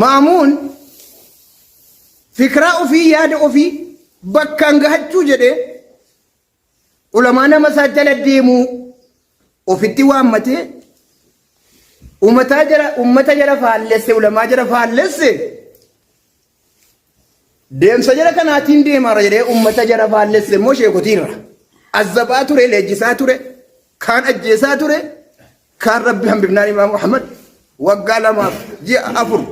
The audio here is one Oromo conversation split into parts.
Ma'amuun fikraa ofii yaada ofii bakkaan gahachuu jedhee ulamaa nama isaa jala deemuu ofitti waammatee ummata jala faallesse, ulamaa jala faallesse, deemsa jala kanaatiin deemaara jedhee ummata jala faallesse immoo sheekotiirra azzabaa ture, leenjisaa ture, kaan ajjeesaa ture, kaan Rabbi hambifnaan Imaam Ahmad waggaa 2 fi ji'a 4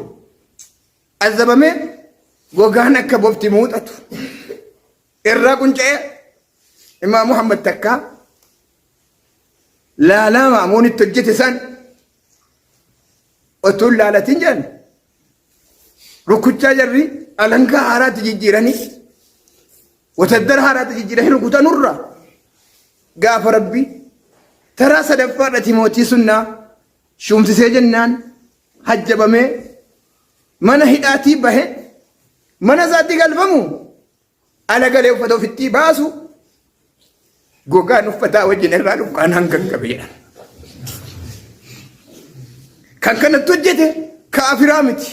azabamee gogaan akka bofti muuxatu irraa qunca'ee. Imaam Muhammad takkaa laalaa Ma'amuun itti hojjete san otuu hin laalatin jedhan rukuchaa jarri alangaa haaraatti jijjiiranii, wataddara haaraatti jijjiiranii rukutanurra gaafa Rabbi taraa sadaffaadhati mootii sunnaa shuumsisee jennaan hajjabamee mana hidhaatii bahe, mana isaatti galfamu ala galee uffata ofitti baasu gogaan uffataa wajjin irraa luqqaanaan gaggabe jedhan. Kan kanatti hojjete kaafiraa miti.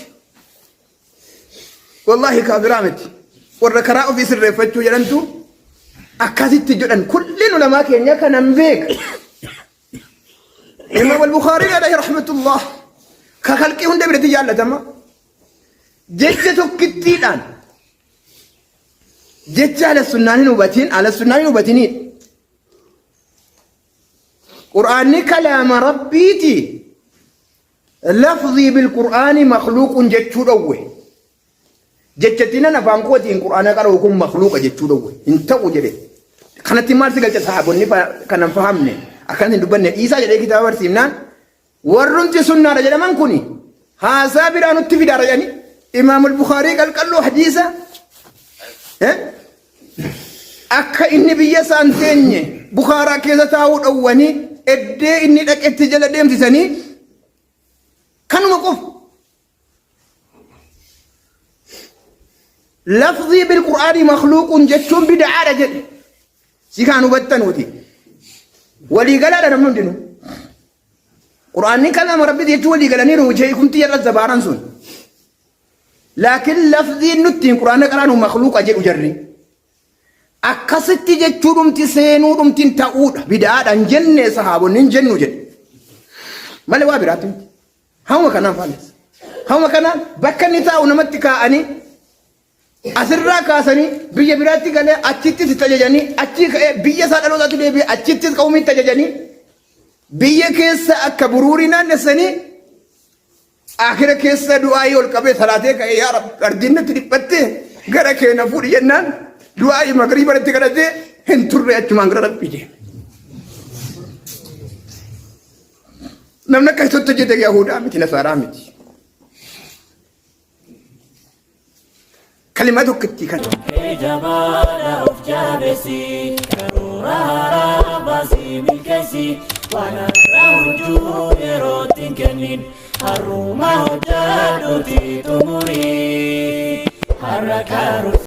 Wallaahi kaafiraa miti. Warra karaa ofii sirreeffachuu jedhantu akkasitti jedhan, kulliin ulamaa keenya kanan beeka. Imaam al-Bukhaarii alayhi rahmatullah ka kalqii hunda biratti jaallatama. Jecha tokkittiidhaan, jecha ala sunnaan hin hubatin, ala sunnaan hin hubatiniidha. Qur'aanni kalaama Rabbiiti. Lafzii bilqur'aani makhluuqun jechuu dhowwe. Jechattiinan afaan kootiin Qur'aana qara'u kun makhluuqa jechuu dhowwe. Hin ta'u jedhe. Kanatti maal si galcha, sahaabonni kanan fahamne akkan hin dubbanne dhiisaa jedhee kitaaba barsiifnaan warrumti sunnaadha jedhaman kuni haasaa biraa nutti fidaara jedhanii Imaam al-Bukhaarii qalqalloo hadiisa akka inni biyya isaan teenye Bukhaaraa keessa taa'uu dhowwanii eddee inni dhaqetti jala deemsisanii kanuma qofa. Lafzii bilqur'aanii makhluuquun jechuun bid'aadha jedhe. Si kaan hubattanuuti. Waliigalaadha namni hundinuu. Qur'aanni kalaama Rabbi jechuu walii galaniiru sheekumti jarra zabaaran sun. Laakiin lafziin nutti Qur'aana qaraanu makhluuqa jedhu jarri. Akkasitti jechuu dhumti seenuu dhumti ta'uudha. Bid'aadha hin jenne, sahaabonni hin jennu jedhe. Malee waa biraatti miti. Hauma kanaan faallessa. Hauma kanaan bakka inni taa'u namatti kaa'anii asirraa kaasanii biyya biraatti galee achittis itti ajajanii, achii ka'ee biyya isaa dhalootaatti deebi'ee achittis qawmii itti ajajanii, biyya keessa akka buruurii naannessanii, akira keessa du'aayii ol qabee salaatee ka'ee, yaa Rabbi, ardiin natti dhiphattee gara kee na fuudhi jennaan du'aayii magriiba irratti kadhatee hin turre, achumaan gara Rabbii deeme. Namni akka isatti hojjete Yahudaa miti, Nasaaraa miti. Kalimaa tokkittii kana. Jabaadha of jabeessi, karoora haaraa baasii milkeessi, waan har'a hojjuu yerootti hin kennin, har'uma hojjadhuuti xumurii har'a karoorsi.